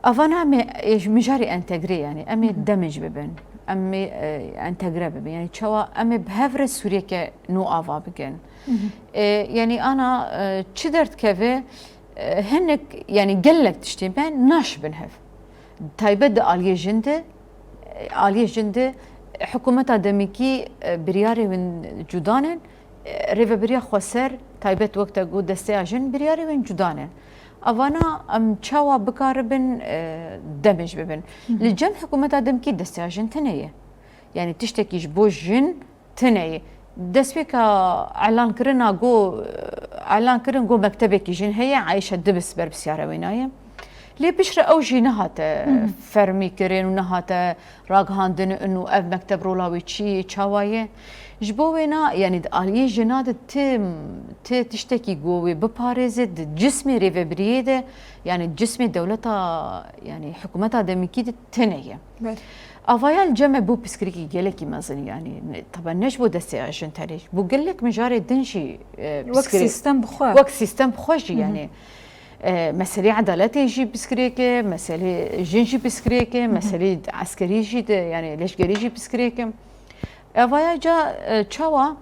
evana em ê, e, ji mijarê entegrê, yani, em ê Hı hı. demij bibin. Em ê, e, entegre bibin. Yani, çawa em ê bi hev re Sûriyeke nû ava bikin. Hı hı. E, yani, ana, e, çi derdikeve, e, hinek, yani, gelek tiştê me naşibin hev. Taybet di aliyê jin de, aliyê jin de, hikûmeta demikî, e, biryarê win cuda ne, e, rêveberiya xweser, taybet wek te got desteya jin, biryarê win cuda ne. Evana em çawa bikaribin, e, demij bibin. Hı hı. Li cem hikûmeta demikî desteya jin tune ye. Yani tiştekî ji bo jin tune ye. Destpêka elankirina got, elan kirin got mektebekî jin heye, Ayşe Dibis berpisyara wêna ye. Lê piştre ew jî nehate fermî kirin û nehate ragihandin û ev mekteb rola wî çi ye, çawa ye. Ji bo wêna, yanî di aliyê jina de ti, ti tiştekî ku wê biparêze di cismê rêvebiriyê de, yanî cismê dewleta, yanî hikûmeta demikî de tune ye. Belê. Avaya li cem me bû pirsgirêkî gelekî mezin, yanî ne, taban ne ji bo desteya jin tenê, ji bo gelek mijarê din jî, e, Wek pirsgirê-, sîstem bi xwe. Wek sîstem bi xwe jî, Hı hı. yanî, e, meselê edaletê jî pirsgirêk e, meselê jin jî pirsgirêk e, Hı hı. meselê eskerî jî de, yanî leşkerî jî pirsgirêk e. Evaya ca, e, çawa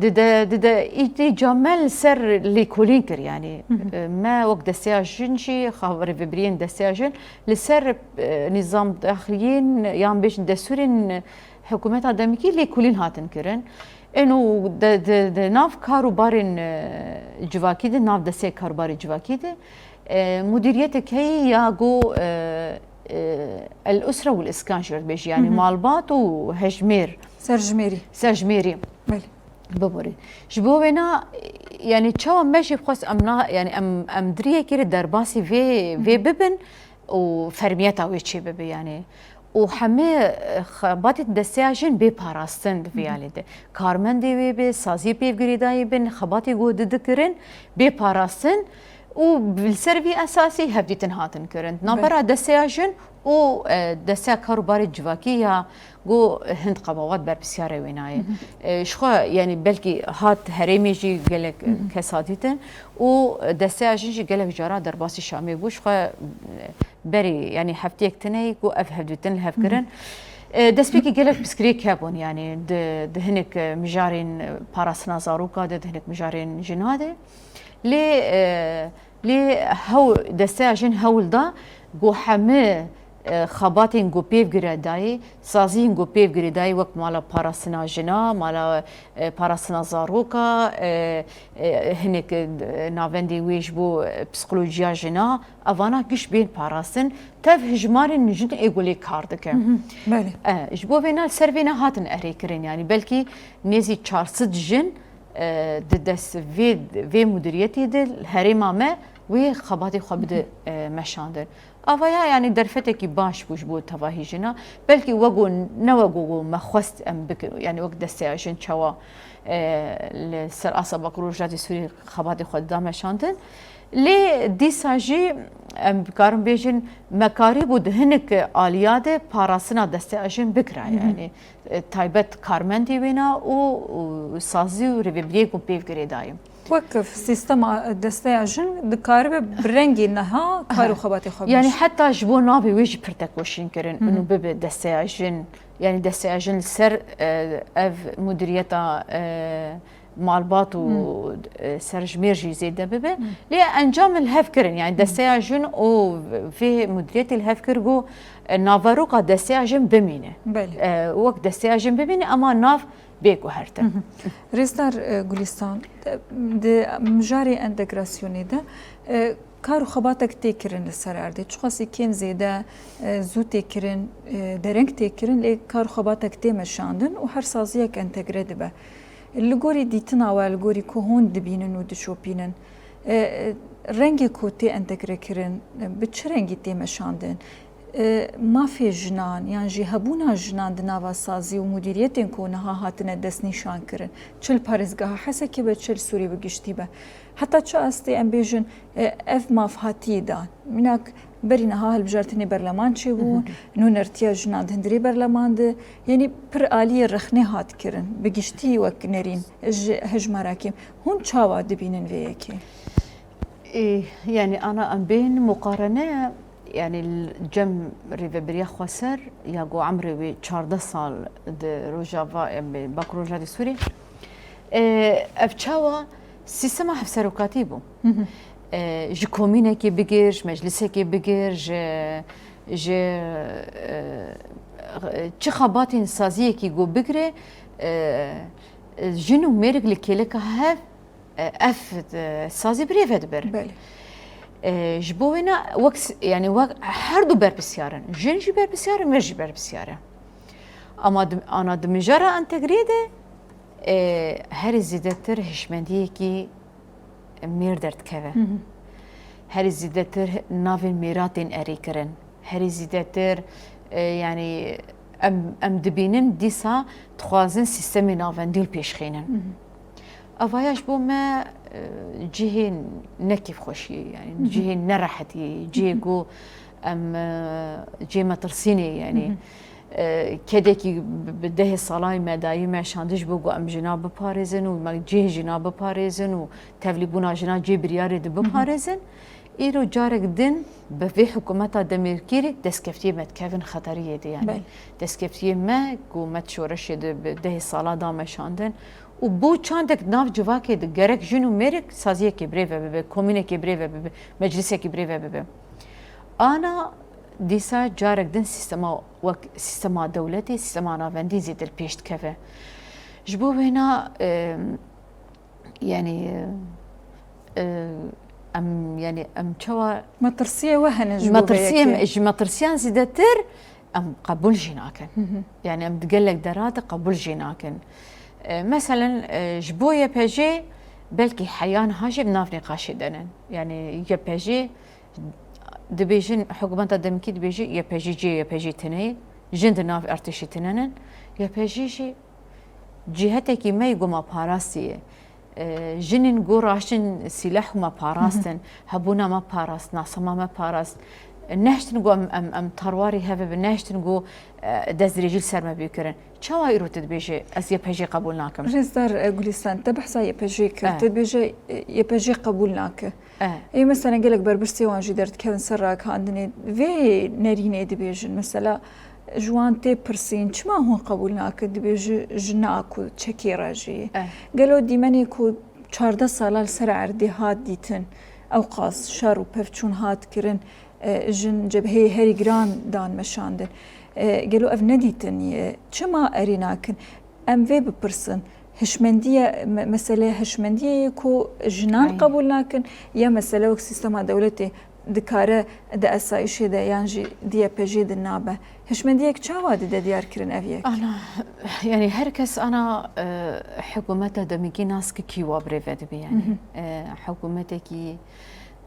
di de, di de îdî ca me li ser lêkolîn kir, yanî, Hı hı. e, me wek desteya jin jî, xav-, rêvebiriyên desteya jin li ser, e, nîzam daxiliyên yan bêjin destûrên hikûmeta demikî lêkolîn hatin kirin. Ên û de, de, de nav kar û barên, e, civakî de, nav destê kar û barê civakî de, e, mudîriyetek heye ya go, e, e, el usre û iskan jê re dibêjî, yanî Hı hı. malbat û hejmêr. Serjimêrî. Serjimêrî. Belê. Biborî. Ji bo wêna, yanî çawa me jî xwest em na, yanî em, em diriyekê re derbasî vê, Hı hı. vê bibin û fermiyeta wê çê bibe, yanî. Û hemê, e, xebatê desteya jin bê parastin di vî Hı hı. alî de. Karmendê wê bê, saziyê pêvgirêdayî bin, xebatê ku di dikirin bê parastin û li ser vî esasî hevdîtin hatin kirin. Belê. Navbera desteya jin û, e, desteya kar û barê civakî ya ku hind qebawat berpisyar e wênayê. Hı hı. E, ji xwe, yanî belkî hat herêmê jî gelek, Hı hı. kes hatîtin û desteya jin jî gelek cara derbasî Şamê bû. Ji xwe, e, berî, yanî heftiyek tune ye ku ev hevdîtin li hev Hı hı. kirin. E, destpêkî gelek pirsgirêk hebûn, yanî di, di hinek, e, mijarên, e, parastina zaroka de, di hinek mijarên jina de. Lê, e, lê hew-, desteya jin hewl da ku hemî, e, xebatên ku pêv girêdayî, saziyên ku pêv girêdayî wek mala parastina jina, mala, e, parastina zaroka, e, e, hinek, e, navendê wê ji bo, e, psîkolojiya jina, evana giş bên parastin, tev hijmarên jin ê ku lê kar dike. Hı hı, belê. E, ji bo vêna, li ser vêna hatin erê kirin, yanî belkî nêzî çar sed jin, e, di dest vê, vê mudiriyetê de herêma me wê xebatê xwe bide, e, meşandin. Avaya, yanî derfetekî baş bû ji bo tevahî jina. Belkî wego, ne wego ku me xwest em bikin, yanî wek desteya jin çawa, e, li ser asa Bakur û Rojhilatê Sûriyê xebatê xwe dida meşandin. Lê dîsa jî em dikarin bêjin, me karîbû di hinek aliya de parastina desteya jin bikira, Hı hı. yanî, e, taybet karmendê wêna û, û sazî û rêvebiriyê ku pêv girêdayî. Wek sîstema desteya jin dikaribe bi rengê niha kar û Aha. xebatê xwe Yanî biş. heta ji bo navê wê jî pir tekoşîn kirin, Hı hı. û bibe desteya jin, yanî desteya jin li ser, e, ev mudiriyeta, e, malbat û, Hı. e, serjimêr jî zêde bibe. Hı. Lê encam li hev kirin, yanî Hı. desteya jin û vê mudiriyetê li hev kir ku, e, naveroka desteya jin bimîne. Belê. E, wek desteya jin bimîne, ema nav bê guherte. Hı hı. Rêzdar, e, Gulîstan, e, di mijarê entegrasyonê de, e, kar û xebatek tê kirin li ser erdê. Çiqasî kêm zêde, e, zû tê kirin, e, dereng tê kirin, lê kar û xebatek tê meşandin û her saziyek entegre dibe. Li gorî dîtina we, li gorî ku hûn dibînin û dişopînin, e, e, rengê ku tê entegre kirin, e, bi çi rengî tê meşandin? E, mafê jinan yan jî hebûna jinan di nava sazî û mudîriyetên ku niha hatine destnîşan kirin, çi li parêzgeha Hesekê be, çi li Sûrî bi giştî be. Heta çi astê em bêjin, e, ev maf hatiye dan? Mînak berî niha hilbijartinê berleman çêbû, Hı hı. nûnertiya jinan di hundirê berleman de, yanî pir aliyê rexnê hat kirin, bi giştî wek nerîn ji hejmara kêm. Hûn çawa dibînin vê yekê? Ê, yanî ana em bên muqarene, yanî li cem rêvebiriya xweser ya ku emrê wê çardeh sal di Rojava, em bê Bakur Rojavê Sûrî, ê, ev çawa sîstema hevserokatî bû. Hı hı. Ê, ji komînekê bigir, ji meclisekê bigir, ji, ji, ê, çi xebatên saziyekî ku bigire, ê, jin û mêrik li kêleka hev e, ev, e, sazî bi rê ve dibirin. Belê. E, ji bo wêna wek s-, yanî wek her du berpisyar in. Jin jî berpisyar e, mêr jî berpisyar e. Ama di, ana di mijara entegriyê de, e, herî zêdetir hişmendiyekî mêr derdikeve. Hı hı. Herî zêdetir navên mêra tên erêkirin. Herî zêdetir, e, yanî em, em dibînin dîsa dixwazin sîstemê navendî li pêş xînin. Evaya ji bo me, e, cihê ne kêfxweşiyê, yanî cihê nerehetiyê, cihê ku em, e, cihê metirsînê, yanî, e, kedekî bi, bi dehê salay me dayî me şandî ji bo ku em jina biparêzin û me cihê jina biparêzin û tevlîbûna jina cihê biryarê di biparêzin. Îro carek din bi vê hikûmeta demêrkîrî destkeftiyê me dikevin xeteriyê de, yanî Belê. destkeftiyê me ku me di şoreşê de bi dehê sala da meşandin û bo çandek nav civakê de gerek jin û mêrik saziyekê birêve bibe, komînekê birêve bibe, meclisekî birêve bibe. Ana dîsa carek din sîstema wek sîstema dewletê, sîstema navendî zêde li pêş dikeve. Ji bo wêna, e, yanî, e, em, yanî em çawa Metirsiyê we hene ji bo vê metirsiyê yekê? Em, ji metirsiyan zêdetir em qebûl jî nakin. Hı hı. Yanî em di gelek dera de qebûl jî nakin. E, meselen, e, ji bo Y P G belkî heya niha jî bi nav nîqaşê de ne. Yanî Y P G dibêjin, hikûmeta demkî dibêje Y P G cihê Y P G tune ye, jin di nav artêşî tune ne. Y P G jî cîhetekî me yê ku me parastiye. E, jinên ku raştin sîleh û me parastin, Hı hı. hebûna me parast, nasema me parast. Nehiştin ku em, em, em tarwarî hev bibin, nehiştin ku, e, destdirêjî li ser me bikirin. Çawa îro tu dibêjî, ez Y P G qebûl nakim? Rêzdar, e, Gulîstan, te behsa Y P G kir. E. Te dibêje, e, Y P G qebûl nake. E. Ê, mesela gelek berpirsê wan jî derdikevin ser ragihandinê. Vê nerînê dibêjin, mesela, ji wan tê pirsîn, çima hûn qebûl nakin? Dibêji, ji na ku çekê re jî. E. Gelo dîmenê ku çardeh sala li ser erdê hat dîtin, ewqas şer û pevçûn hat kirin, e, jin cebheyê herî giran dan meşandin. E, gelo ev nedîtin ye? Çima erê nakin? Em vê bipirsin. Hişmendiye, me-, mesele hişmendiyê ye ku jinan Aynen. qebûl nakin, ya mesele wek sîstema dewletê dikare di esayîşê de yan jî di Y P G de nabe. Hişmendiyek çawa dide diyar kirin ev yek? Ana, yanî her kes ana, e, hikûmeta demkî nas ki kî wa birêve dibe, yanî. Hı hı. E, hikûmetekî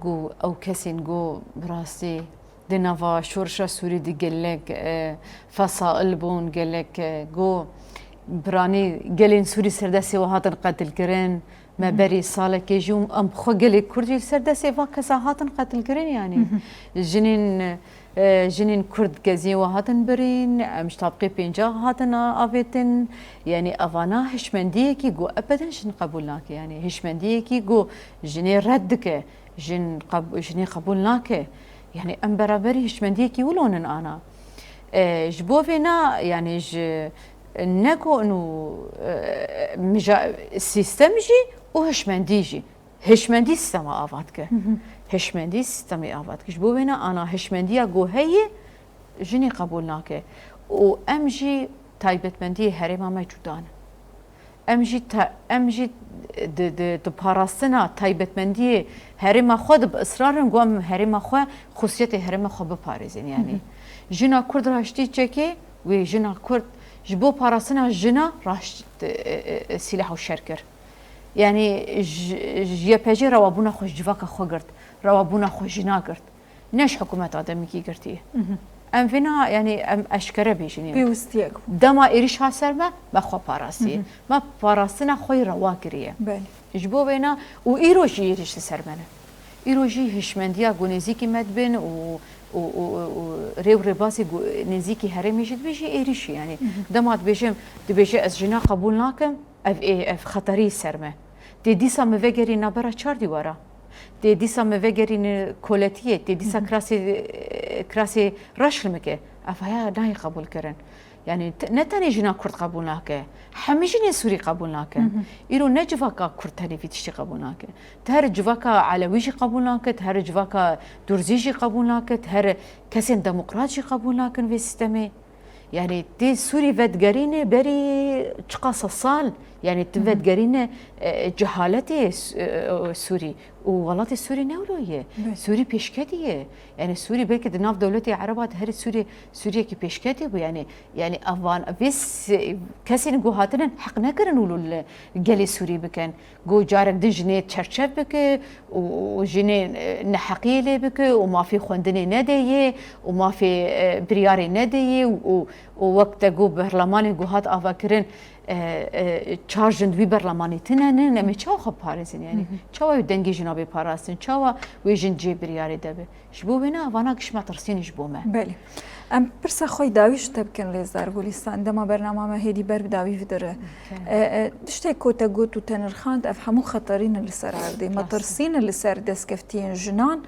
ku ew kesên ku bi rastî di nava şorşa Sûrî de gelek, e, fesail bûn, gelek, e, ku biranî gelên Sûrî ser destê we hatin qetilkirin. Me Hı hı. berî salekê jî û em xwe gelê Kurd jî li ser destê va kesa hatin qetilkirin, yanî. Hı hı. Jinên, e, jinên Kurd geziyên we hatin birîn, em ji tabqê pênca hatin a-, avêtin. Yanî evana hişmendiyekî ku ebeden jin qebûl nake, yanî hişmendiyekî ku jinê red dike, jin qeb-, jinê qebûl nake. Yanî em beraberî hişmendiyekî wilo nin ana. E, ji bo vêna, yanî ji ne ku û, e, mija-, sîstem jî û hişmendî jî. Hişmendî sîstema ava dike. Hı hı. Hişmendî sîstemê ava dike. Ji bo wêna ana hişmendiya ku heye jinê qebûl nake. Û em jî taybetmendiyê herêma me cuda ne. Em jî ta-, em jî di, di, di parastina taybetmendiyê herêma xwe de bi israr in ku em herêma xwe, xusiyetê herêma xwe biparêzin. Yanî Hı hı. jina Kurd raştî çekê, wê jina Kurd ji bo parastina jina raşt-, e, e, e, sîleh û şer kir. Yanî ji, ji Y P G rewabûna xwe ji civaka xwe girt, rewabûna xwe jina girt. Ne ji hikûmeta demikî girtiye. Mhm. Em vêna, yanî em eşkere bêjinî. Pêwistiyek bû. Dema êrîş hat ser me, me xwe parastiye. Mhm. Me parastina xwe yî rewa kiriye. Belê. Ji bo vêna û îro jî êrîş li ser me ne. Îro jî hişmendiya ku nêzîkî me dibin û, û, û, û rê û rêbazê ku nêzîkî herêmê jî dibê jî êrîşî, yanî. Mhm. Dema dibêjim, dibêje ez jina qebûl nakim, ev ê, ev xeterî ser me. Tê dîsa me vegerî navbera çar dîwara. Tê dîsa me vegerîne koletiyê, tê dîsa Hı hı. kirasê, kirasê reş li me ke. Ev haya nayê qebûl kirin. Yanî te-, ne tenê jina Kurd qebûl nake. Hemî jinên Sûrî qebûl nake. Hı hı. Îro ne civaka Kurd tenê vî tiştî qebûl nake. Te her civaka Elewî jî qebûl nake, te her civaka Durzî jî qebûl nake, te her kesên demokrat jî qebûl nakin vê sîstemê. Yanî tê Sûrî vedigerîne berî çiqasa sal, yanî tu Hı hı. vedigerîne, e, cehaletê S-, e, e, Sûrî. Û welatê Sûrî ne wilo ye. Sûrî pêşketî ye. Yani Sûrî belkî di nav dewletê Ereba de herî Sûrî, Sûriyekî pêşketî bû. Yani, yani evan, vê s-, kesên ku hatinin heq nekirin wilo li gelê Sûrî bikin. Ku carek din jinê çerçev bike û, û jinê, e, neheqiyê lê bike û mafê xwendinê nedê yê û mafê, e, biryarê nedê yê û, û, û wek te got berlemanê ku hat avakirin, e, e, çar jin di wî berlemanê tune ne, em ê çawa xwe parêzin yani? Çawa wê dengê jina bê parastin? Çawa wê jin cihê biryarê de be? Ji bo wê ne, vana giş metirsîn ji bo me. Belê. Em pirsa xwe dawî ji te bikin, Lêzdar Gulîstan. Dema bernama me hêdî ber bi dawî vidire. E, e, tiştek ku te got û te nirxand, ev hemû xeterî ne li ser erdê. Metirsî ne li ser destkeftiyên jinan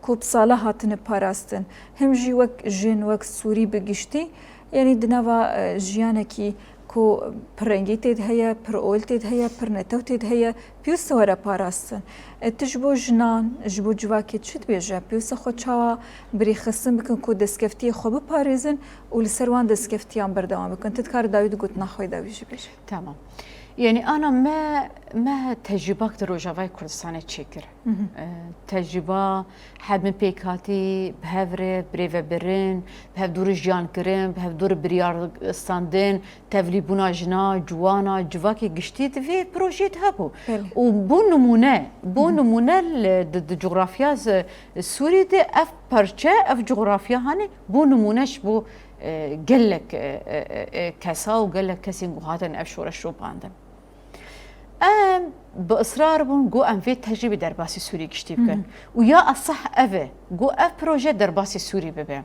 ku bi sala hatine parastin. Him jî wek jin, wek Sûrî bi giştî, yanî di nava, e, jiyanekî ku pir rengî tê de heye, pir ol tê de heye, pir netew tê de heye, pêwîst e were parastin. E, tu ji bo jinan, ji bo civakê çi dibêje? Pêwîst e xwe çawa bi rêxistin bikin ku destkeftiyê xwe biparêzin û li ser wan destkeftiyan berdewam bikin? Tu dikarî dawî di gotina xwe de wî jî bêje. Tamam. Yani ana me, me tecrübak di Rojavayê Kurdistanê çêkir. E, tecrüba, hemî pêkhatî, bi hev re, bi rêvebirin, bi hev dûr jiyan kirin, bi hev dûr biryar standin, tevlîbûna jina, ciwana, civakê giştî di vê projeyê de hebû. Belê. Û bû nimûne, bû nimûne li, di, di cografya z-, Sûrî de ev parçe, ev cografya hanê bû nimûne ji bo, e, gelek, e, e, e, kesa û gelek kesên ku hatin ev şoreş şopandin. Em bi israr bûn ku em vê tecrîbê derbasî Sûrî giştî bikin. Û ya eseh ev e ku ev proje derbasî Sûrî bibe.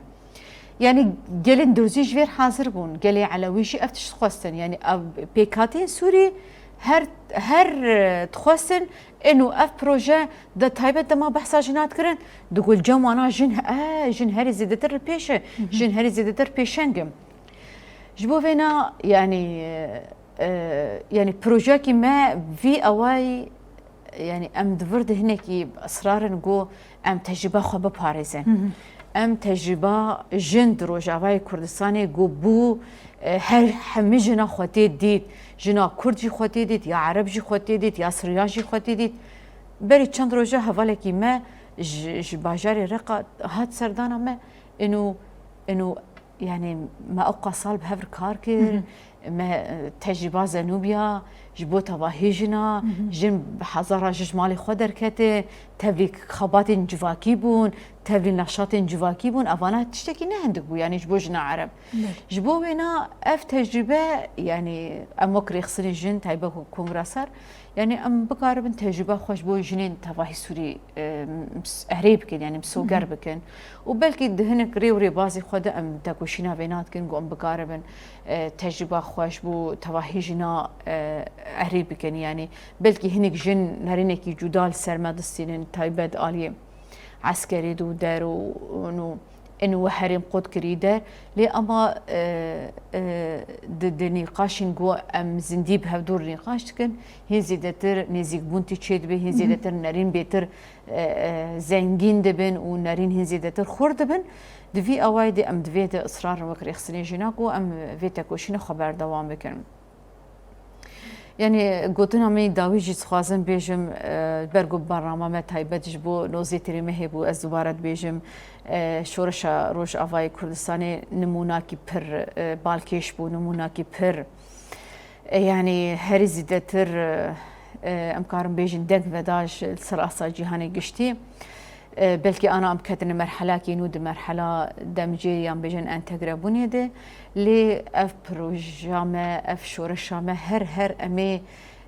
Yani gelên Durzî ji vêr hazir bûn, gelê Elewî jî ev tişt dixwestin. Yani ev pêkhateyên Sûrî her, her, e, dixwestin êno ev proje de taybet dema behsa jina dikirin, digul cem wana jin, e, jin herî zêdetir li pêş e, jin herî zêdetir pêşeng in. Ji bo vêna, yani, e, e, yani projeyekî me vî awayî, yani em di vir de hinekî bi israr in ku em tecrîba xwe biparêzin. Em tecrîba jin di Rojavayê Kurdistanê ku bû, e, her hemî jina xwe tê dît. Jina Kurd jî xwe tê dît, ya Ereb jî xwe tê dît, ya Siryan jî xwe tê dît. Berî çend roja hevalekî me ji, ji bajarê Reqa hat serdana me, êno, êno Yani me ewqas sal bi hev re kar kir, me, e, tecrîba Zenûbiya ji bo tevahî jina, jin bi hezara ji ji malê xwe derkete, tevlî xebatên civakî bûn, tevlî neşatên civakî bûn, evana tiştekî ne hindik bû, yani ji bo jina Ereb. Ji bo wêna ev tecrîbe, yani em wek rêxistinê jin, taybet ku Kongra Sar, yani em bikaribin tecrûba xwe ji bo jinên tevahî Sûrî, e, ms-, erê bikin, yani misoger bikin. Û belkî di hinek rê û rêbazê xwe de em tekoşîna vêna dikin ku em bikaribin, e, tecrûba xwe ji bo tevahî jina, e, erê bikin. Yani belkî hinek jin nerînekî cuda li ser me distînin, taybet aliyê eskerî de û der û, û, û Ên we herêm qut kirî de, lê ama, e, e, di, di nîqaşên ku em zindî bi hevdûr nîqaş dikin, hîn zêdetir nêzîkbûn tê çêdibe, hîn zêdetir nerîn bêtir, e, e, zengîn dibin û nerîn hîn zêdetir xurt dibin. Di vî awayî de em divê de israr in wek rêxistinê jina ku em vê tekoşînê xwe berdewam bikin. Yani gotina min dawî jî dixwazim bêjim, e, ber ku bernama me taybet ji bo nozê tirê mehê bû, ez dubare dibêjim, e, Şoreşa Rojavayê Kurdistanê nimûnakî pir, e, balkêş bû, nimûnakî pir, e, yani herî zêdetir, e, e, em karin bêjin deng veda ji li ser asta cîhanê giştî. E, belkî ana em ketine merhelakê nû di merhela demcê yan bêjin entegrebûnê de. Lê ev proja me, ev şoreşa me her her em ê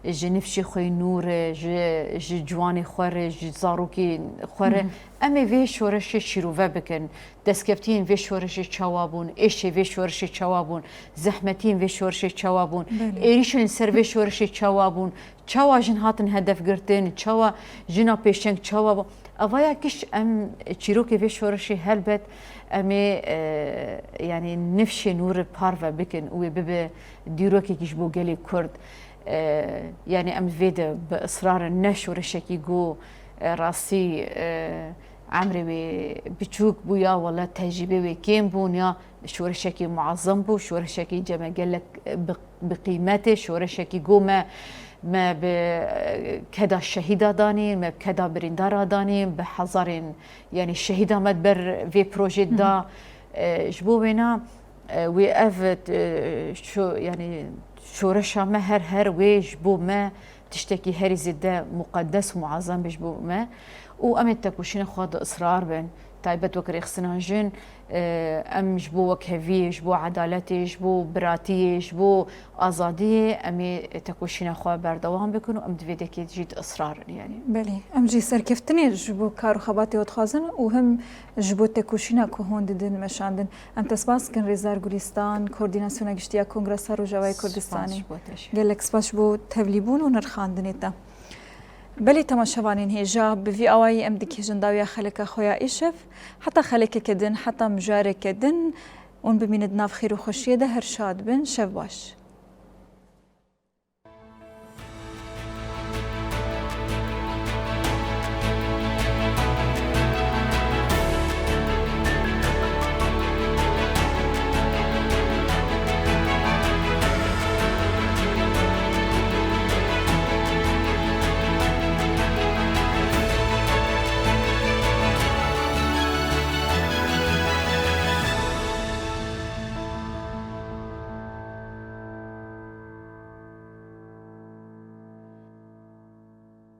ji nifşê xwe yê nû re, ji, ji ciwanê xwe re, ji zarokê xwe re, em ê vê şoreşê şîrove bikin. Destkeftiyên vê şoreşê çawa bûn, êşê vê şoreşê çawa bûn, zehmetiyên vê şoreşê çawa bûn, êrîşên li ser vê şoreşê çawa bûn, çawa jin hatin hedef girtin, çawa jina pêşeng çawa bû. Evaya giş em çîrokê vê şoreşê helbet em ê, e, yani nifşê nû re parve bikin û wê bibe dîrokekî ji bo gelê Kurd. E, yani em vê de bi israr in, ne şoreşekî ku, e, rastî, e, emrê wê biçûk bû ya wele tecrîbê wê kêm bûn ya şoreşekî muazzam bû, şoreşekî ceme gelek bi, bi qîmet e, şoreşekî ku me Me bi, e, keda şehîda danîn, me bi keda birîndara danîn, bi hezarên, yanî şehîda me di ber vê projê da. E, ji bo wêna, e, wê ev, e, şo-, yanî şoreşa me her her wê ji bo me tiştekî herî zêde muqedes û muazem be ji bo me. Û em ê tekoşîna xwe de israr bin. Taybet wek rêxistina jin, e, em ji bo wekheviyê, ji bo edaletê, ji bo biratiyê, ji bo azadiyê em ê tekoşîna xwe berdewam bikin û em di vê dekê jî di israr in, yanî. Belê, em jî serkeftinê ji bo kar û xebatê we dixwazin û him ji bo tekoşîna ku hûn didin meşandin. Em te spas dikin Rêzdar Gulîstan, Koordînasyona Giştî ya Kongresa Rojavayê Kurdistanê. Spas ji bo te jî. Gelek spas ji bo tevlîbûn û nirxandinê te. Belê temaşevanên hêja, bi vî awayî em dikêjin dawiya xeleka xwe ya îşev. Heta xelekeke din, heta mijareke din, hûn bimînin di nav xêr û xweşiyê de, her şad bin, şev baş.